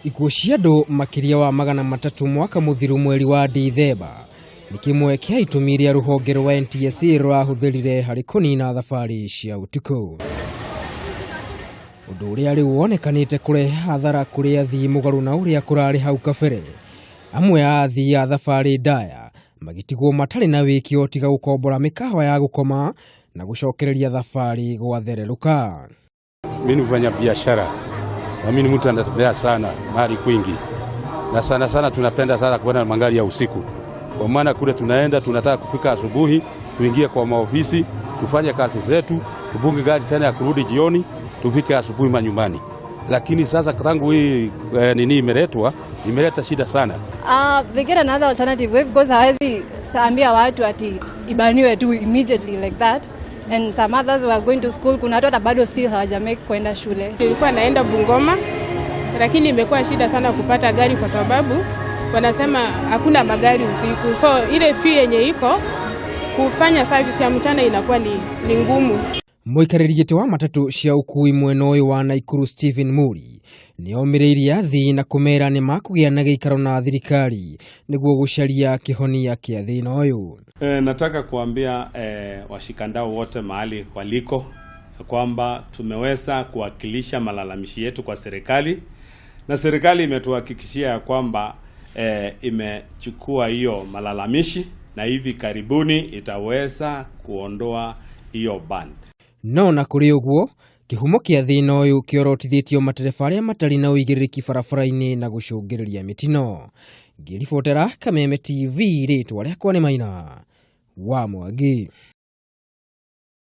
Ikuũ cia andũ makĩria wa 300 mwaka mũthiru mweri wa Dithemba nĩ kĩmwe kĩa itũmi iria rũhonge rwa NTSA rũrahũthĩrire harĩ kũnina thabarĩ cia ũtukũ. Ũndũ ũrĩa rĩu wonekanĩte kũrehe hathara kũrĩ athii mũgarũ na ũrĩa kũrarĩ hau kabere. Amwe a athii a thabarĩ ndaya magĩtigwo matarĩ na wĩkĩo tiga gũkombora mĩkawa ya gũkoma na gũcokereria thabarĩ gwathererũka. Mimi ni mfanya biashara na mimi ni mtu anatembea sana mahali kwingi, na sana sana tunapenda sana kuenda magari ya usiku, kwa maana kule tunaenda tunataka kufika asubuhi, tuingie kwa maofisi tufanye kazi zetu, tufunge gari tena ya kurudi jioni, tufike asubuhi manyumbani. Lakini sasa tangu hii nini imeletwa, imeleta shida sana. They get another alternative way because hawezi ambia watu ati ibaniwe tu immediately like that, and some others were going to school. Kuna watu hata bado still hawajamake kwenda shule. Nilikuwa naenda Bungoma, lakini imekuwa shida sana kupata gari kwa sababu wanasema hakuna magari usiku, so ile fee yenye iko kufanya service ya mchana inakuwa ni ngumu. Mũikarĩri gĩtĩ wa matatũ cia ũkui mwena ũyũ wa Naikuru Stephen Muri nĩ omĩrĩirie athii na kũmera nĩ makũgĩa na gĩikaro na thirikari nĩguo gũcaria kĩhonia kĩa thĩna ũyũ. Nataka kuambia washikandau wote mahali waliko ya kwamba tumeweza kuwakilisha malalamishi yetu kwa serikali na serikali imetuhakikishia ya kwamba imechukua hiyo malalamishi na hivi karibuni itaweza kuondoa hiyo ban. No na kũrĩ ũguo kĩhumo kĩa thĩna ũyũ kĩorotithĩtio matereba arĩa matarĩ na ũigĩrĩrĩki barabara-inĩ na gũcũngĩrĩria mĩtino. Ngĩribotera Kameme TV, rĩtwa rĩakwa nĩ Maina wa Mwangi.